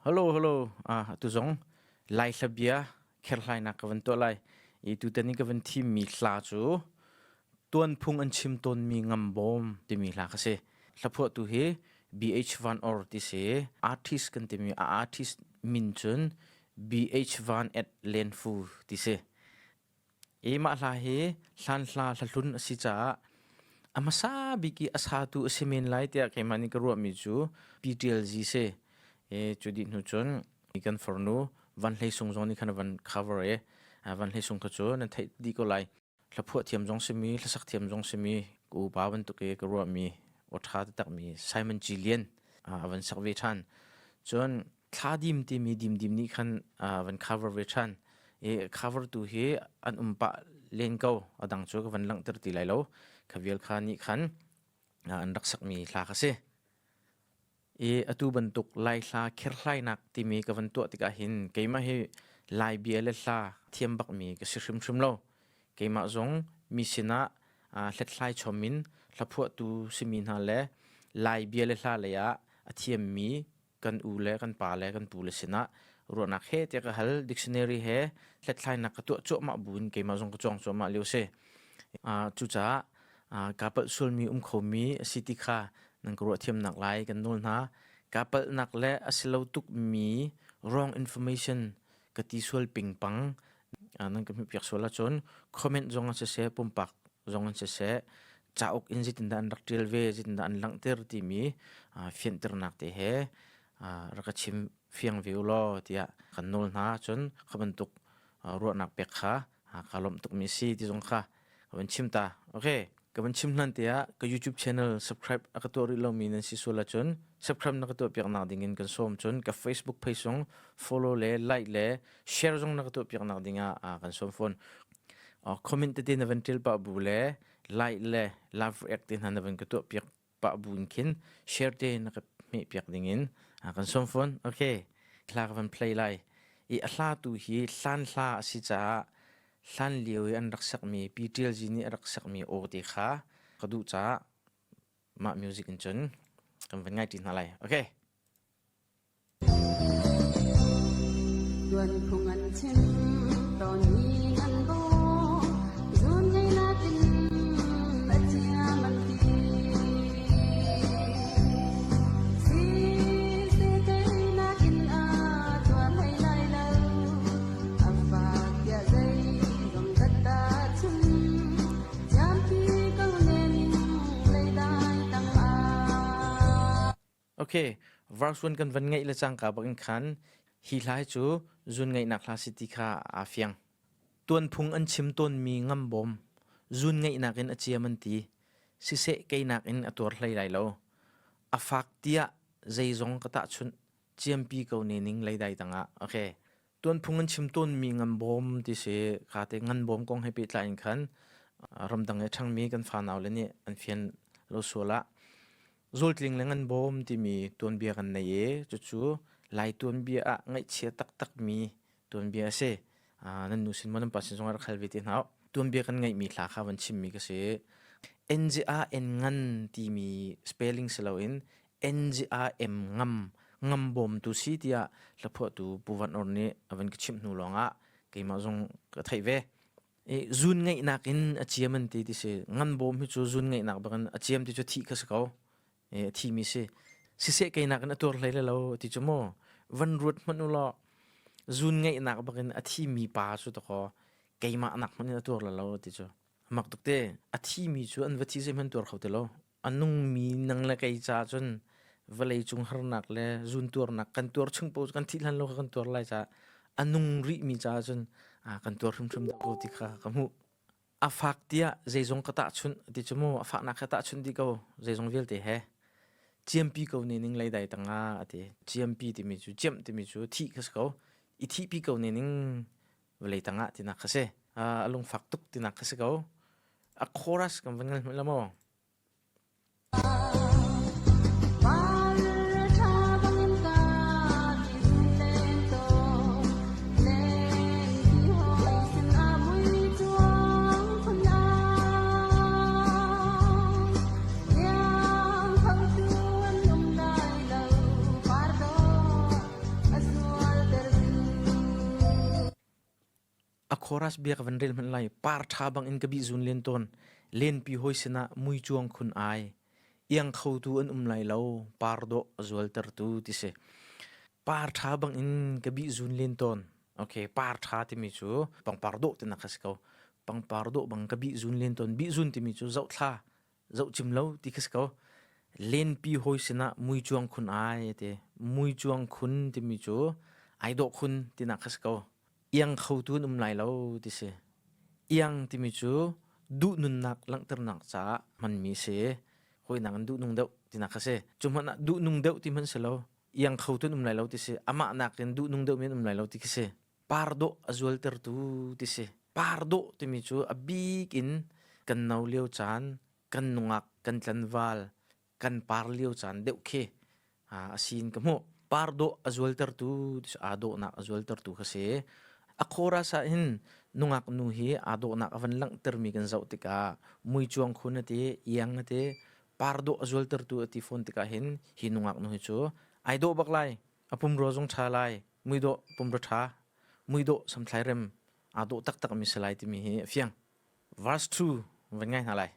Hello, hello. Ah, tu zong Lai hlabia kherhlainak ka van tuah lai. I tutan i ka van thimmi hla cu tuanphung an chim tawnmi ngambawm timi hla kha si. Hlaphuahtu hi BH Van Or ti si. Artist kan timi a artist min cun BH Van at Lenfu ti si. I mah hla hi hlan hla hlahlun a si caah a hmasa bik i a satu a si men lai tiah keimah nih ka ruahmi cu PTLZ si. I cu dih hnu cun kan farnu Van Hlei Sung zong nih khan a van cover i Van Hlei Sung kha cu nan theih dih ko lai. Hlaphuah thiam zong simi, hlasak thiam zong simi, ka upa bantuk i ka ruahmi aw ṭha taktakmi Simon G. Lian a van sak ve ṭhan. Cun Thla Dim timi Dim Dim nih khan van cover ve ṭhan. I cover tu hi an um pah len ko. A dang cu ka van langhter ti lai lo. Kha vial kha nih khan an rak sakmi hla kha si. I atu bantuk Lai hla kherhlainak timi ka van tuah tikah hin keimah hi Lai bia le hla thiam bakmi ka si hrimhrim lo. Keimah zong mi sinah hlethlai chom in hlaphuahtu simi hna le Lai bia le hla lei ah a thiammi kan u le kan pa le kan pu le sinah ruahnak he tiah ka hal dictionary he hlethlainak ka tuah cuahmah buin keimah zong ka cawng cuahmah lio si. Cucaah kaa palh sualmi um khomi a si ti kha nan ka ruah thiamnak lai kan nawl hna. Kaa palhnak le a si lo tukmi wrong information ka ti sual pingpang nan ka hmuhpiak sual ahcun comment zong ah siseh pumpak zong in siseh cauk in zeitindah an rak ṭial ve zeitindah an langhter timi fianternak te he rak ka chim fiang ve u law tiah kan nawl hna cun kha bantuk ruahnak pek kha kaa lawmh tukmi a si ti zong kha ka van chim ta. Okay, ka van chim hlan tiah ka YouTube channel subscribe a ka tuah rih lomi nan si sual ahcun subscribe na ka tuah piak nak ding in kan sawm cun ka Facebook page zong follow le like le share zong na ka tuah piak nak ding ah kan sawm fawn. Comment tete na van ṭial pah bu le like le love react te hna na van ka tuah piak pah bu in khin share te na ka hmeh piak ding in kan sawm fawn. Okay, hla ka van play lai. I a hla tu hi hlan hla a si caah hlan lio i an rak sakmi Pi Ṭial Zi nih a rak sakmi aw te kha ka duh caah mah music in cun kan van ngai ṭi hna lai. Okay. Tuanphung an chim tawnmi an bawh zuun ngaihnak in a thiam an ti. Siseh teinak in a tuar hlei lai lo, a fak tiah zeizong ka tahchun. Thiampi ko nen in leidai tang ah. Okay, verse 1 kan van ngaih le cangka bak in khan hi hla hi cu zun ngaihnak hla si ti kha aa fiang. Tuanphung an chim tawnmi ngambawm zun ngaihnak in a ciam an ti. Siseh keinak in a tuar hlei lai lo. A fak tiah zeizong ka tahchunh ciampi ko ne ning leidai tangah. Okay. Tuanphung an chim tawnmi nganbawm ti si kha te nganbawm kong he pehtlai in khan ramdang i ṭhangmi kan fanau le nih an fian lo sual ah Zultling le nganbawm timi tuanbia kan nei i cucu Lai tuanbia ah ngaihchia taktakmi tuanbia a si. Nan nu sin maw nan pa sin zongah rak hal ve te hna u. Tuanbia kan ngeihmi hla kha van chimmi ka si. NGA N ngan timi spelling si loin NGAM ngam ngam bawmtu si tiah hlaphuahtu Pu Van Or nih a van ka chimh hnu lawngah keimah zong ka theih ve. I zun ngeihnak in a ciam an ti ti si. Ngan bawm hi cu zun ngeihnak bak in a ciam ti cu thih kha si ko. I a thimi si. Siseh keinak in a tuar hlei le lo ti cu mu. Van ruat hmanh u law zun ngeihnak bak in a thimi pa cu takaw keimah nak hmanh in a tuar la lo ti cu. Mak tuk te. A thimi cu an va thi zeihmanh tuar kho ti lo. A nungmi nang le kei ca cun vawlei cung harnak le zuntuarnak kan tuar chung paoh kan thih hlan lo kha kan tuar lai caah a nung rihmi caah cun kan tuar hrimhrim deuh ko ti kha ka hmuh. A fak tiah zeizong ka tahchunh ti cu mu a fahnak kha tahchunh dih ko zeizong vialte he ciampi ko ne ning leidai tangah a ti ciampi timi cu ciamh timi cu thih kha si ko i thihpi ko ne ning vawlei tangah tinak kha si a lungfak tuk tinak kha si ko a chorus kan van ngal hmanh la maw chorus bia ka van rel hmanh lai. Par ṭha bang in ka bih zun len tawn. Lenpi hawi sinah mui cuang khun ai. Iang khotu an um lai lo. Par dawh a zualtertu ti si. Par ṭha bang in ka bih zun len tawn. Okay, par ṭha timi cu pangpar dawh tinak kha si ko. Pangpar dawh bang ka bih zun len tawn. Bih zun timi cu zohthla, zoh cim lo ti kha si ko. Lenpi hawi sinah mui cuang khun ai ti. Mui cuang khun timi cu ai dawh khun tinak kha si ko. Iang khotu an um lai lo ti si. Iang timi cu duh nunnak langhternak caah hmanmi si. Hawinak in duh nung deuh tinak kha si. Cu hmanh ah duh nung deuh ti hmanh si lo. Iang khotu an um lai lo ti si. Amah nakin duh nung deuhmi an um lai lo ti khi si. Par dawh a zualtertu ti si. Par dawh timi cu a bik in kan no lio caan, kan nungak, kan tlanval, kan par lio caan deuh khi a si in ka hmuh. Par dawh a zualtertu aa dawhnak a zualtertu kha si. A chorus ah hin nungak nu hi aa dawhnak a van langhtermi kan zoh tikah mui cuang khun a ti, iang a ti, par dawh a zualtertu a ti fawn tikah hin hi nungak nu hi cu ai dawh bak lai. A pumrua zong ṭha lai, muidawh pumrua ṭha, muidawh samthlai rem aa dawh taktak mi si lai timi hi a fiang. Verse 2 van ngai hna lai.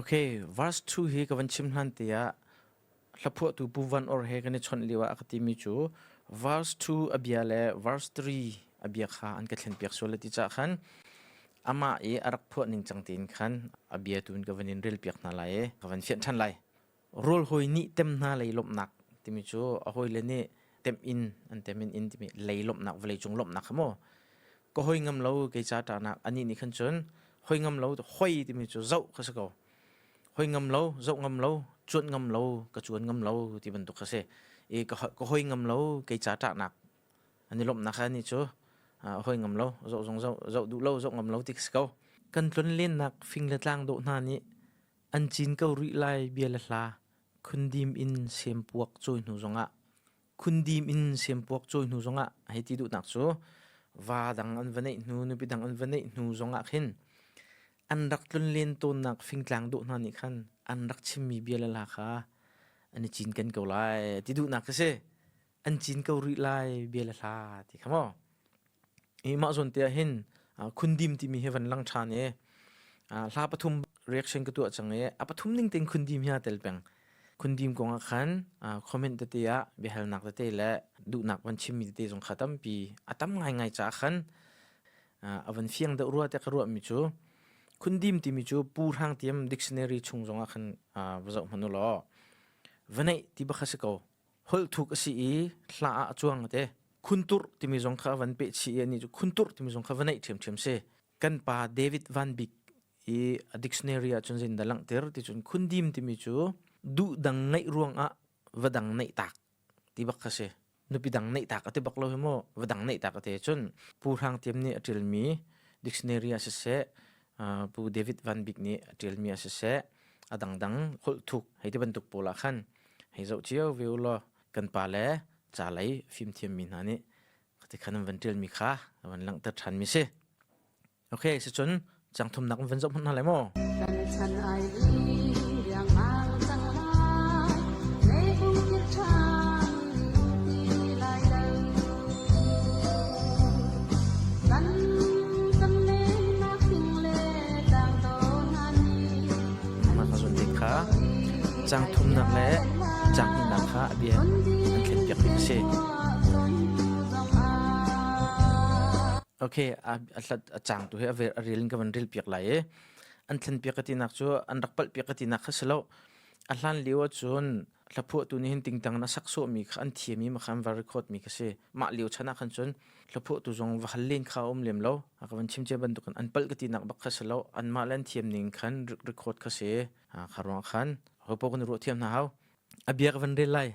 Okay, verse 2 hi ka van chim hlan te ah hlaphuahtu Pu Van Or he kan i chawnh lio ah a ka timi cu verse 2 a bia le verse 3 a bia kha an ka thlen piak sual ti cah khan amah i a rak phuah ning cang tein khan a bia tu in ka van in rel piak hna lai i ka van fianh ṭhan lai. Rawl hawi nih tem hna lei lawmhnak timi cu a hawile nih tem in an tem in in timi lei lawmhnak vawleicung lawmhnak kha maw ka hoi ngam lo kei ca ṭahnak anih nih khan cun hoi ngam lo hoi timi cu zoh kha si ko hoi ngam lo zoh ngam lo cuanh ngam lo ka cuan ngam lo ti bantuk kha si i ka hoi ngam lo kei ca ṭahnak an i lawmhnak kha anih cu hoi ngam lo zoh zong zoh zoh duh lo zoh ngam lo ti kha si ko kan tlonlennak fing le tlang dawh hna nih An cin ko rih lai bia le hla khundim in sempuak cawi hnu zongah khundim in sempuak cawi hnu zongah hei ti duhnak cu va dang an va neih hnu nupi dang an va neih hnu zongah khin an rak tlunlen tawnnak fingtlang dawh hna nih khan an rak chimmi bia le hla kha an i cinken ko lai ti duhnak khi si an cin ko rih lai bia le hla ti kha maw I mah zawn te ah hin khundim timi hi van lang ṭhan i hla pathum reaction ka tuah cang i a pathum ning tein khundim hi aa tel peng. Khundim kong ah khan comment tete ah biahalnak tete le duhnak van chimmi tete zong kha tampi a tam ngaingai caah khan a van fiang deuh rua tiah ka ruahmi cu khundim timi cu Pu Hrang Tiam dictionary chung zong ah khan va zoh hmanh u law va neih ti bak kha si ko. Holh thuk a si i hla ah a cuang te. Khunturh timi zong kha van peh chih i anih cu khunturh timi zong kha va neih ṭhiamṭhiam si. Kan pa David Van Bik i a dictionary ah cun zeitin dah langhter ti cun khundim timi cu duh dang ngeih ruangah va dang neih tak ti bak kha si. Nupi dang neih tak a ti bak lo hi mu va dang neih tak a ti cun Pu Hrang Tiam nih a ṭialmi dictionary ah siseh Pu David Van Bik nih a ṭialmi ah siseh a dangdang holh thuk hei ti bantuk pawl ah khan hei zoh cio ve u law kan pa le ca lei fimthiammi hna nih ti khan an van ṭialmi kha van langhter ṭhanmi si. Okay, sicun cang thumnak van zoh hmanh hna lai maw? Kan chan ai riangmang cang lai, leibung kir ṭhan ti lai lo. Kan kan lennak thing le tlang do hna nih Mah ka zawn te kha cang thumnak le cang hnihnak kha a bia an thlen piak bik a si. Okay, a hlat a cang tu hi a rel in ka van rel piak lai i an thlen piak ka tinak cu an rak palh piak ka tinak kha si lo. A hlan lio ahcun hlaphuahtu nih hin tingtang in a sak sawhmi kha an thiam i makha an va record mi kha si. Mah lio chan ah khan cun hlaphuahtu zong va hal len kha a um lem lo. A ka van chim cia bantukin an palh ka tinak bak kha si lo. Anmah le an thiam ning khan record kha si. Kha ruangah khan hopo kan i ruah thiam hna hau. A bia ka van rel lai.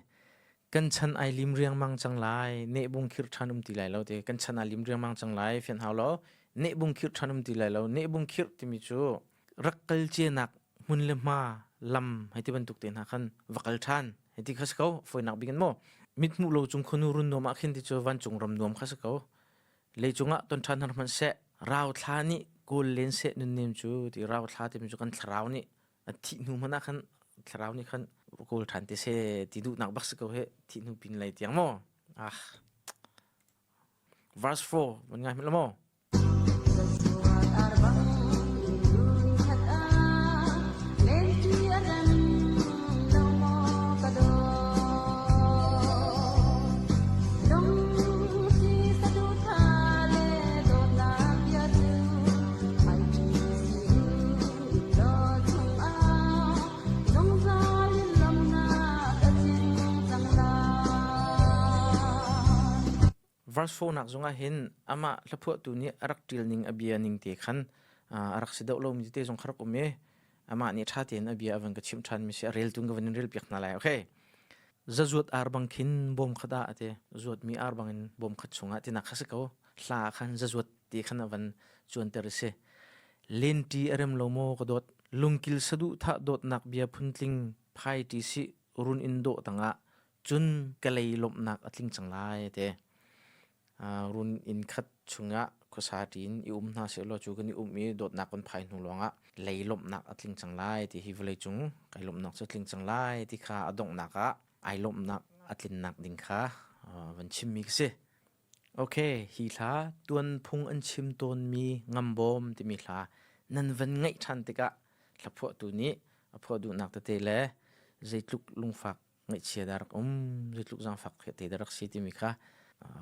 Kan chan ai lim riangmang cang lai. Nehbung khirh ṭhan um ti lai lo te. Kan chan ai lim riangmang cang lai. Fian hau lo. Nehbung khirh ṭhan um ti lai lo. Nehbung khirh timi cu rak kal cianak hmun le hma lam hei ti bantuk te hna khan va kal ṭhan hei ti kha si ko. Fawinak bik in maw mithmuh lo cung khuanu run nuam ah khin ti cu vancung ram nuam kha si ko. Leicung ah ton ṭhan har hmanh seh rauthla nih kawl len seh nunnem cu ti rauthla timi cu kan thlarau nih a thih hnu hmanh ah khan thlarau nih khan kawl ṭhan te seh ti duhnak bak si ko he thih hnu pin lei tiang maw ah. Verse 4 van ngai hmanh maw? Verse 4 nak zongah hin amah hlaphuahtu nih a rak ṭial ning a bia ning te khan a rak si deuh lomi tete zong kha rak um i amah nih ṭha tein a bia a van ka chimh ṭhan mi si a reltu ka van in rel piak hna lai. Okay. Zazuat ar bang khin bawm khat ah ate zuatmi ar bang in bawm khat chungah tinak kha si ko. Hla ah khan zazuat ti khan a van cuanter i si. Lenti a rem lo maw ka dawt lungkil saduhthah dawtnak bia phuntling phai ṭi sih run in dawh tangah cun ka lei lawmhnak a tling cang lai te. Run inn khat chungah khuasa ṭin i um hna sehlaw cu kan i um i dawtnak kan phai hnu lawngah lei lawmhnak a tling cang lai ti hi vawlei cung kai lawmhnak cu a tling cang lai ti kha a donghnak ah ai lawmhnak a tlinnak ding kha van chimmi ka si. Ok, hi hla tuanphung an chim tawnmi Ngambawm timi hla nan van ngaih ṭhan tikah hlaphuahtu nih a phuah duhnak tete le zeitluk lungfak ngaihchia dah rak um, zeitluk zaangfak te dah rak si timi kha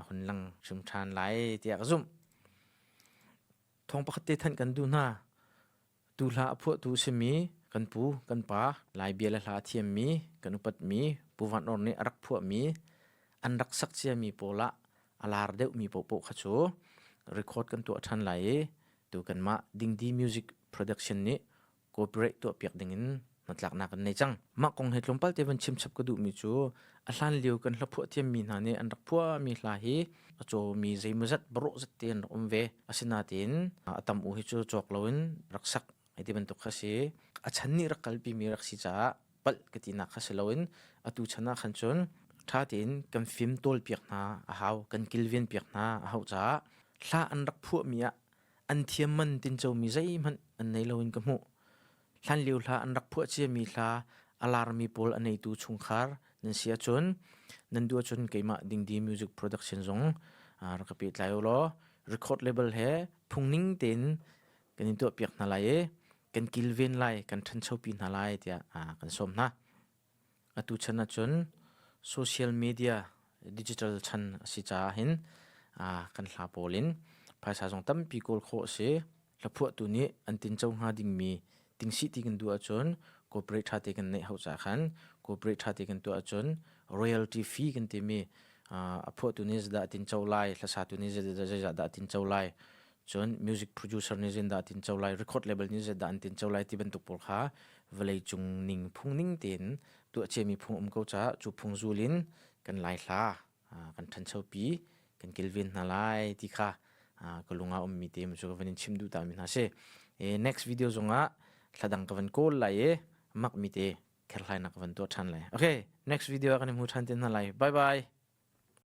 hun lang hrim ṭhan lai tiah ka zumh. Thawng pakhat te thanh kan duh hna. Tu hla a phuahtu a simi kan pu, kan pa, Lai bia le hla a thiammi, kan upatmi Pu Van Or nih a rak phuahmi, an rak sak ciami pawl ah a lar deuhmi paohpaoh kha cu record kan tuah ṭhan lai i tu kanmah Dingdi Music Production nih cooperate tuahpiak dingin hnatlaknak kan nei cang. Mah kong he tlawmpal te van chim chap ka duhmi cu a hlan lio kan hlaphuah thiammi hna nih an rak phuahmi hla hi a cawmi zeimawzat barawh zat te an rak um ve. Asinain a tam u hi cu cawk loin rak sak hei ti bantuk kha si. A chan nih rak kalpimi rak si caah palh ka tinak kha si loin atu chan ah khan cun ṭha tein kan fim tawlpiak hna a hau, kan kilven piak hna a hauh caah hla an rak phuahmi ah an thiam man tincomi zeihmanh an nei loin ka hmuh. Hlanlio hla an rak phuah ciami hla a larmi pawl a neitu chungkhar nan si ahcun nan duh ahcun keimah Dingdi Music Production zong rak ka pehtlai u law record label he phungning tein kan in tuahpiak hna lai i kan kilven lai, kan ṭhanchopi hna lai tiah kan sawm hna. Atu chan ahcun social media digital chan a si caah hin kan hla pawl in phaisa zong tampi kawl khawh a si. Hlaphuahtu nih an tinco hnga dingmi tingsih ti kan duh ahcun corporate ṭha te kan neih hau caah khan corporate ṭha te kan tuah ahcun royalty fee kan timi a phuahtu nih zeidah a tinco lai, hlasatu nih zeizah dah a tinco lai, cun music producer nih zeidah a tinco lai, record label nih zeidah an tinco lai ti bantuk pawl kha vawleicung ning phung ning tein tuah ciami phung um ko caah cu phung zul in kan lai hla kan ṭhanchopi kan kilven hna lai ti kha ka lung ah ummi te cu ka van in chim duh ta mi hna si. Next video zongah thla dang ka van kawl lai i mak mi te kherhlainak ka van tuah ṭhan lai. Okay, next video ah kan i hmu ṭhan te hna lai. Bye bye.